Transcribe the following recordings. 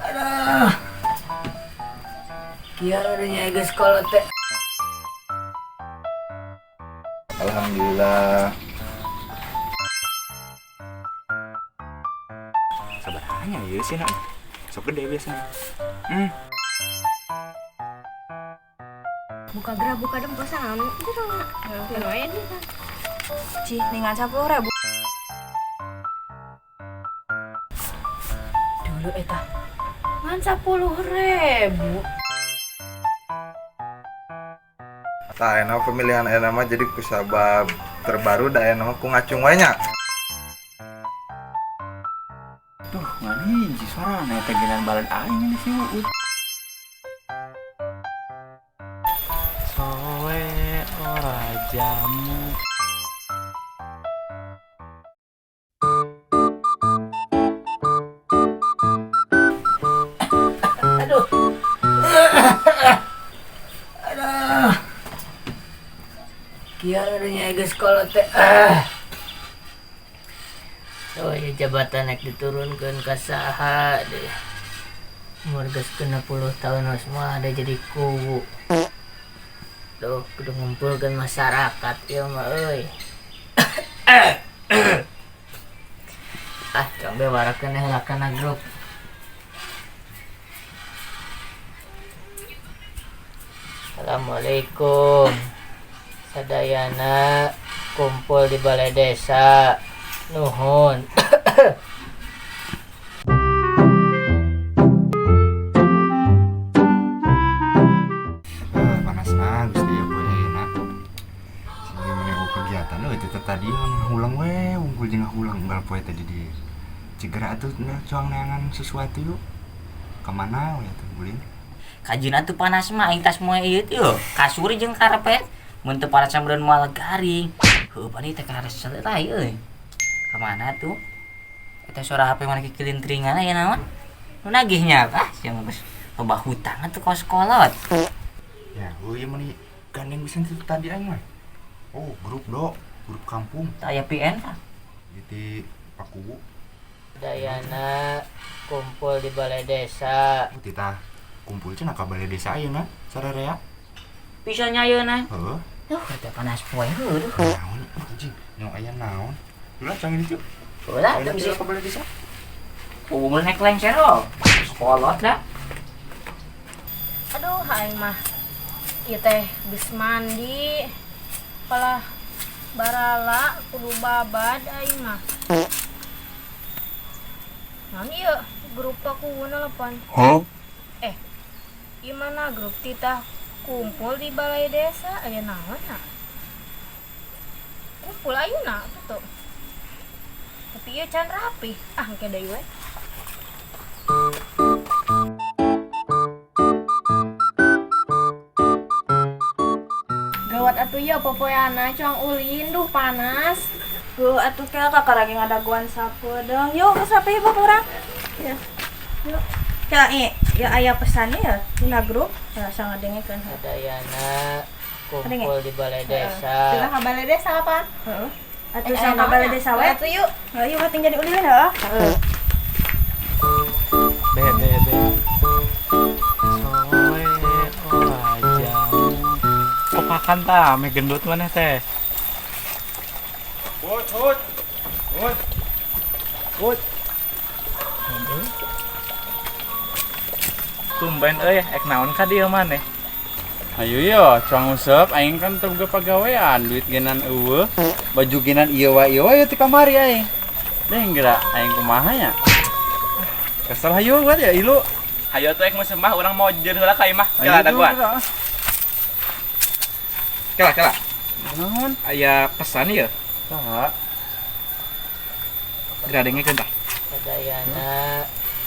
Aduh. Kieu nya geus sekolah teh. Alhamdulillah. Sabaranya ya sih nak. Sok gede biasanya. Buka gerah buka dem kosan itu dong. Lumayan nih kan. Cih, ningan 10.000. Dulu eta. Ngan 10.000. Tah enak pemilihan enak mah jadi kusabab terbaru da enak mah ku ngacung we nya. Tuh, ngan hiji suarana eta geunan balad aing ini si Uut. Soe ora jamu. Aduh. Aduh. Kieu nya geus sekolah teh. Ah. Oh, ya jabatan naik diturunkan ke saha deh. Umur geus 60 tahun semua ada jadi kubu. Duh, kudu ngumpulkeun masyarakat ieu mah euy. Ah, coba warakeun heula kana grup. Assalamualaikum. Sadayana kumpul di balai desa. Nuhun. Panas nah, Gusti ya poe ayeuna. Sing mana kegiatan euy teh tadi ngulang we, unggul jeung ngulang unggal poe tadi di Cigera atuh nah cuang neangan sesuatu yuk. Kemana we atuh ulin? Kajina tuh panas mah aing tas moe ieu teh yo. Kasur jeung karpet. Mun teu panas mah moal garing. Heuh pani teh karesel eta euy. Kemana tuh? Eta suara HP mana kikilintringan aya naon? Nu nagihnya ah sia mah geus loba hutang atuh kos kolot. Ya, euy meni gandeng pisan itu tadi aing mah. Oh, grup do, grup kampung. Teu aya PN tah. Di Pakuwu. Dayana kumpul di balai desa. Oh, tita kumpul cenah ka balai desa ayeuna sararea. Bisa nya ayeuna. Heuh. Duh, teh panas poe heuh duh. Naon anjing, nyong aya naon? Ulah canggih itu. Ulah Ayeuna teu bisa. ka balai desa. Kumpul naik lengser oh. Kolot dah. Aduh, aing mah ieu teh geus mandi. Kalah barala kudu babad aing mah. Naon ieu grup aku nelpon. Huh? Ieu mana grup titah kumpul di balai desa aya naon na? Kumpul ayeuna tuh. Tapi ieu can rapi. Ah, engke deui we. Gawat atuh ya popoeana cuang ulin duh panas. Duh atuh kel kakak lagi ngadaguan sapeudeng. Yuk geus rapi ieu urang. Ya. Yuk. Kel ya aya pesannya ya tina grup rasa ngadengekeun. Sadayana kumpul di balai desa. Tina ka balai desa apa? Heeh. Atuh sama ka balai desa we. Atuh yuk. Heeh, yuk hating jadi ulin heeh. Heeh. B B B. Soe ora jamu. Kopakan ta ame gendut maneh teh. Ut, ut. Ut. Ut. Tumben euy, ek naon ka dieu maneh? Ayo yo, cuang usep aing kan teu boga pagawean, duit genan eueuh, baju genan ieu wae ieu wae ti kamari aing. Deh geura aing kumaha nya? Kesel hayu buat ya ilu. Hayu atuh ek nguseup mah urang mau jeung heula ka imah. Ayo Kela tuh, dagoan. kela. Kela, kela. Naon? Aya pesan ieu. Saha? Geura dengekeun tah. Sadayana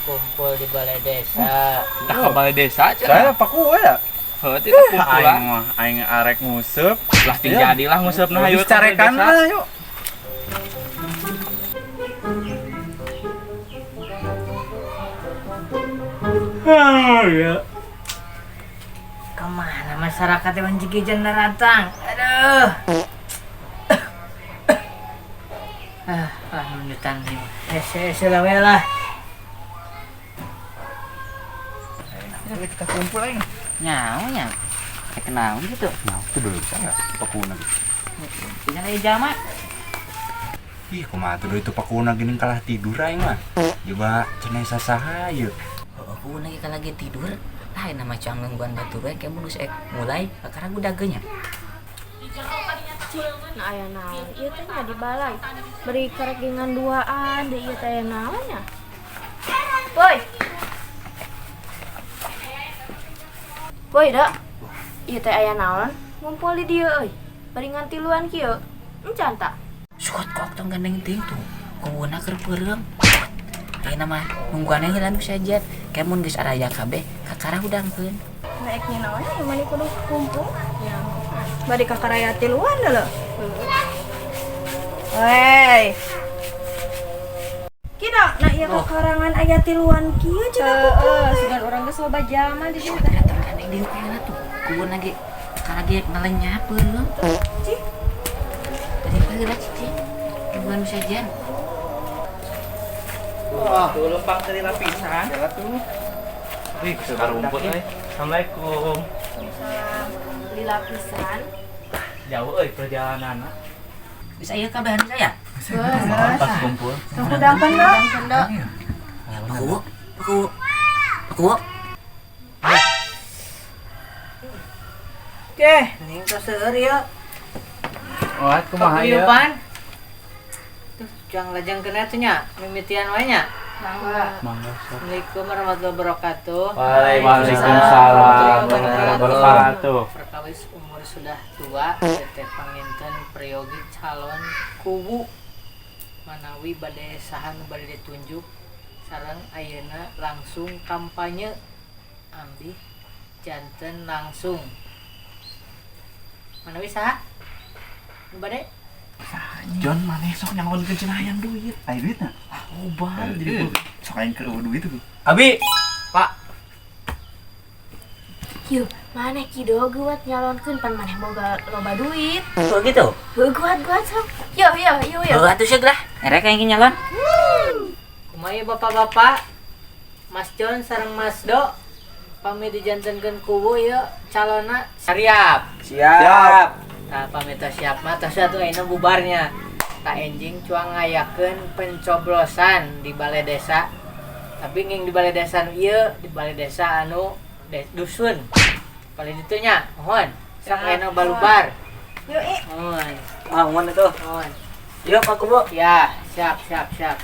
kumpul di balai desa. Tah ka balai desa cenah. Saya Paku we ya. Heuh, teh kumpul Aing mah aing arek nguseup. Lah ting jadilah nguseupna hayu Habis carekan lah yuk. Ya. Kemana masyarakat yang Cikijan datang? Aduh. Ah, Hutan sih. Hese lah we lah. Kita kumpul aing. Nyawa nya. Kayak kenaon gitu. Nah, itu dulu bisa enggak pakuna gitu. Tinggal aja jama. Ih, kumaha tuh itu pakuna geuning kalah tidur aing mah. Coba cenah sasaha ieu. Oh, aku lagi kalah lagi tidur. Lain nama cuang gangguan batur we kayak mun geus mulai kakara gudageunya. Nah aya naon ieu teh nya di balai. Beri karek gengan duaan deui ieu teh aya naon nya. Boy. Boy da. Ieu teh aya naon? Ngumpul di dieu euy. Bari ngan tiluan kieu. Encan ta? Sukot kok tong gandeng teuing tuh. Kuwuna keur peureum. Ayeuna mah nungguan heula nu sajian. Kayak mun geus araya kabeh kakara hudangkeun. Naik nya naon nya mani kudu kumpul. Ya. Bari kakaraya tiluan deuleu. Wey. Kida na ieu kakarangan aya tiluan kieu cenah kumpul. Heeh, sugan urang geus loba jalma di dieu. Datang gandeng dieu kayana tuh. Kuwuna ge kakara ge ngalenyap peureum. Cih. Tadi heula cicing. Nungguan nu sajian. Wah, tuh lempang tadi lapisan. Ya tuh. Wih, suka rumput euy. Assalamualaikum. Waalaikumsalam. Beli lapisan. Jauh euy perjalanan. Bisa ieu kabehan saya? Pas kumpul. Tong hudangkeun da. Aku, aku, aku. Oke, ning tos seueur ieu. Wah, kumaha ieu? Paguyuban. Tuh, jangan lajeng kena tuh nya, mimitian wae nya. Mangga. Mangga sok. Assalamualaikum warahmatullahi wabarakatuh. Waalaikumsalam warahmatullahi wabarakatuh. Perkawis umur sudah tua, teteh panginten priyogi calon kubu manawi bade saha nu bade ditunjuk sareng ayeuna langsung kampanye ambih janten langsung. Manawi saha? Nu bade? John maneh sok nyangonkeun cenah hayang duit. Aya duitna? Ah, obat jadi Sok aing keur eueuh duit tuh. Abi, Pak. Yuk, maneh kido geuat nyalonkeun pan maneh boga loba duit. Tuh gitu. Heuh guat-guat sok. Yo yo yo yo. Heuh atuh segera. Erek aing nyalon. Kumaha ieu bapak-bapak? Mas John sareng Mas Do pamit dijantenkeun kubu ieu calonna siap. Siap. Tah pamit teh siap mah tos atuh ayeuna bubarnya. Tah enjing cuang ngayakeun pencoblosan di balai desa. Tapi nging di balai desa nu ieu, di balai desa anu dusun. Paling ditu nya, mohon. Sok ayeuna balubar. Yuk, ih. Mohon. Ah, mohon atuh. Mohon. Yuk Pak Kubu. Ya, siap siap siap.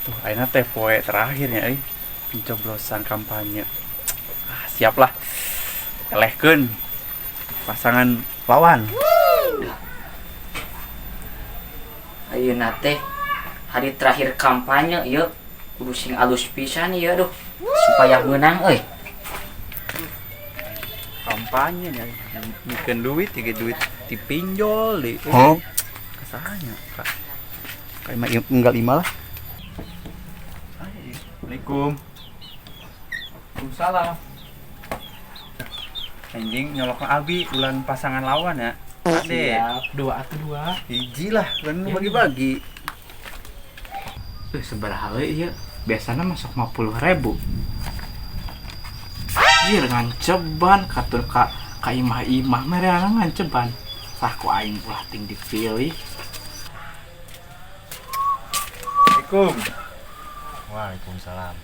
Tuh, ayeuna teh poe terakhirnya euy. Pencoblosan kampanye. Ah, siap lah. Elehkeun pasangan lawan. Ayeuna teh hari terakhir kampanye ieu kudu sing alus pisan ieu aduh supaya meunang euy. Kampanye nya bikin duit, tiga duit dipinjol di. Hah? Kasahnya, Kak. Kayak mah enggak lima lah. Assalamualaikum. Waalaikumsalam. Anjing nyolok Abi bulan pasangan lawan ya. Ade. Siap. Dua atau dua. Hiji lah, kan bagi-bagi. Sabaraha ieu? Biasana masuk 50.000. Jir nganceban katur ka ka imah-imah mereana nganceban. Sah ku aing ulah ting dipilih. Assalamualaikum. Waalaikumsalam.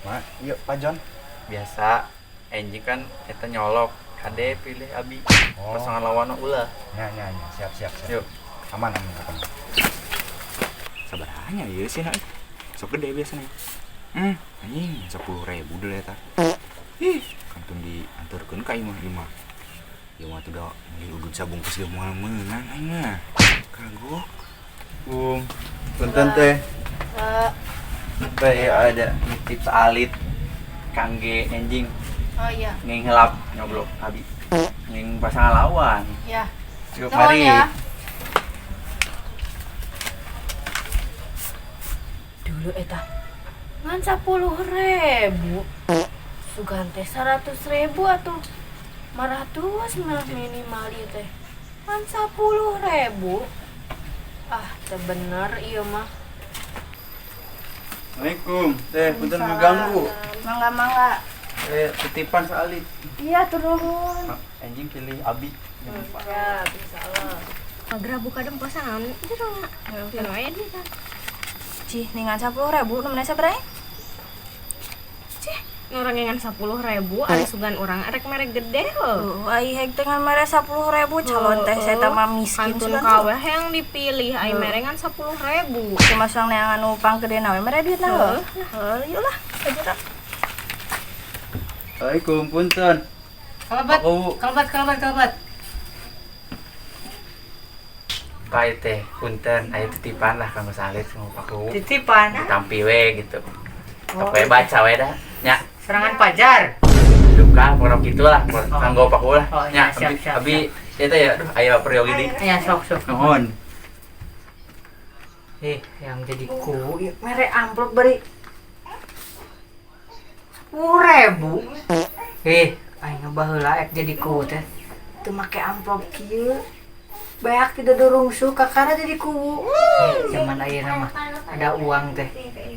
Mak, yuk Pak John. Biasa anjing kan eta nyolok. Kade pilih Abi. Oh. Pasangan lawan ulah. Nya nya nya, siap siap siap. Yuk. Aman aman aman. Sabaranya ieu sih nak. Sok gede biasanya. Anjing 10.000 deui eta. Ih, kantun diantarkeun ka imah-imah. Ieu mah tuh da meuli udud sabungkus ge moal meunang aing mah. Kagok. Punten teh. Teh ya ada nitip alit Kangge anjing Oh iya. nging helap nyoblok Abi. Nging pasangan lawan. Ya. Cukup Nuhun mari. ya. Dulu eta ngan 10.000. Sugan teh 100.000 atuh 500 mah minimal ieu teh. Kan 10.000. Ah, teu bener ieu mah. Assalamualaikum. Teh, punten ngeganggu. Mangga mangga. Titipan sekali. Iya, turun. Anjing pilih Abi. Ya, insyaallah. Magra buka demposan naon jero na. Keun wae di kan. Cih, ningan 10.000 nu mana sabaraha? Cih, nu urang ngan 10.000 ari sugan urang arek mere gede heuh. Ai heg teh ngan mere 10.000 calon teh saya mah miskin kantun kaweh yang dipilih ai mere ngan 10.000. Cuma sang neangan nu panggedena we mere duitna heuh. Heuh, yeuh lah, aja. Assalamualaikum, punten. Kalebat, kalebat, kalebat. Pak teh, punten, aya titipan lah kanggo salit sama Pak Kuwu. Titipan? Ditampi we gitu. Pokoknya baca we dah. Nya. Serangan pajar. Duka, pokoknya gitulah, kanggo Pak Kuwu lah. Oh, nya, siap, siap, abi eta ya, aduh aya peryogi deui. Ya, sok sok. Nuhun. Yang jadi kuwu ieu mere amplop beri 10.000. Aing baheula ek jadi kuwu teh. Teu make amplop kieu. Banyak tidak dorongsu kakara jadi kuwu. Zaman ayeuna mah ada uang teh.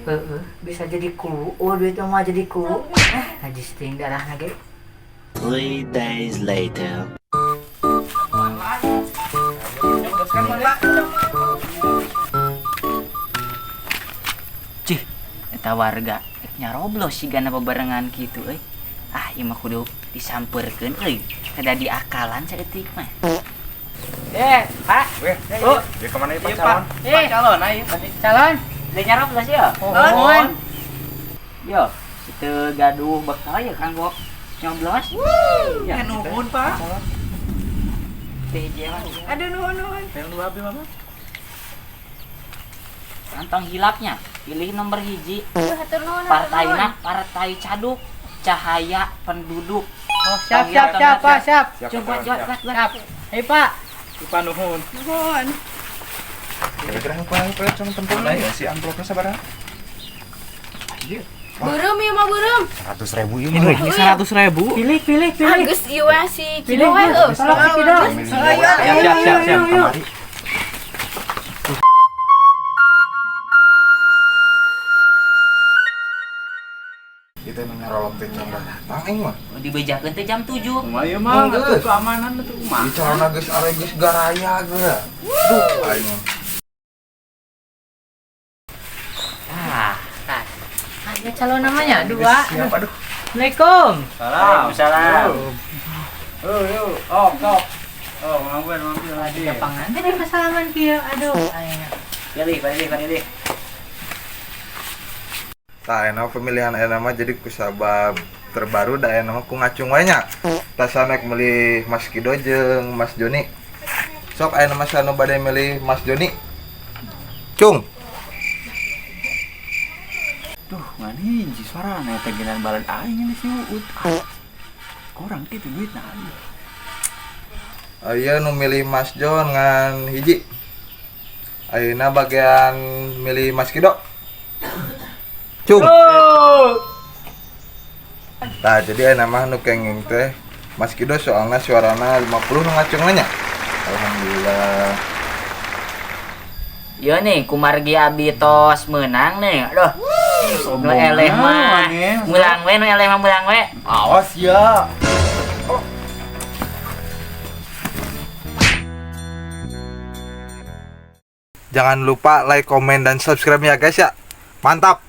Heeh, bisa jadi kuwu. Oh, duit mah jadi kuwu. Najis teuing darahna ge. 3 days later. Cih, eta warga nyaroblos sigana bebarengan kitu euy. Ah, ieu mah kudu disampeurkeun euy. Kada diakalan saeutik mah. Pak. Oh, ya kemana ya Pak calon? Pak calon ayo. Calon. Deui nyaroblos ya? Mohon. Yo, teu gaduh bekal ya kanggo nyoblos. Ya nuhun, Pak. Teh hiji mah. Aduh nuhun nuhun. Yang dua abi mah. Kantong hilapnya, pilih nomor hiji. Hatur nuhun. Partaina partai caduk, cahaya penduduk. Oh, siap siap siap Pak, siap. Coba coba siap. Hei Pak. Pak nuhun. Nuhun. Kira-kira apa cuma tempurna ya si amplopnya sabaraha? Beureum ieu mah beureum. 100.000 ieu mah. 100.000. Pilih pilih pilih. Ah, geus ieu we si Kido we heuh. Tolong si Kido. Siap siap siap siap. Kita nyarolok teh can datang aing mah. Dibejakeun teh jam 7. Kumaha ieu mah atuh keamanan atuh kumaha. Di calon geus are geus garaya geus. Duh aing. Ah, tah. Aya calon namanya dua. Siap aduh. Assalamualaikum. Waalaikumsalam. Oh, yo, oh, top. Oh, mampir lagi. Lapangan teh pasalaman kieu. Aduh, aing. Pilih, pilih, pilih. Tah aya pemilihan aya mah jadi kusabab terbaru da aya mah ku ngacung wae nya. Tah nek meuli Mas Kido jeung Mas Joni. Sok aya mah anu bade meuli Mas Joni. Cung. Duh, ngan hiji suarana eta genan balad aing di si Uut. Kurang kitu duitna aing. Aya nu milih Mas Jon ngan hiji. Ayeuna bagian milih Mas Kido. Cung. Nah, jadi aya mah nu kenging teh Mas Kido soalna suarana 50 nu ngacungna nya. Alhamdulillah. Ieu nih kumargi abi tos meunang nih. Aduh. Nu eleh mah. Mulang we nu eleh mah mulang we. Awas ya. Jangan lupa like, komen, dan subscribe ya guys ya. Mantap.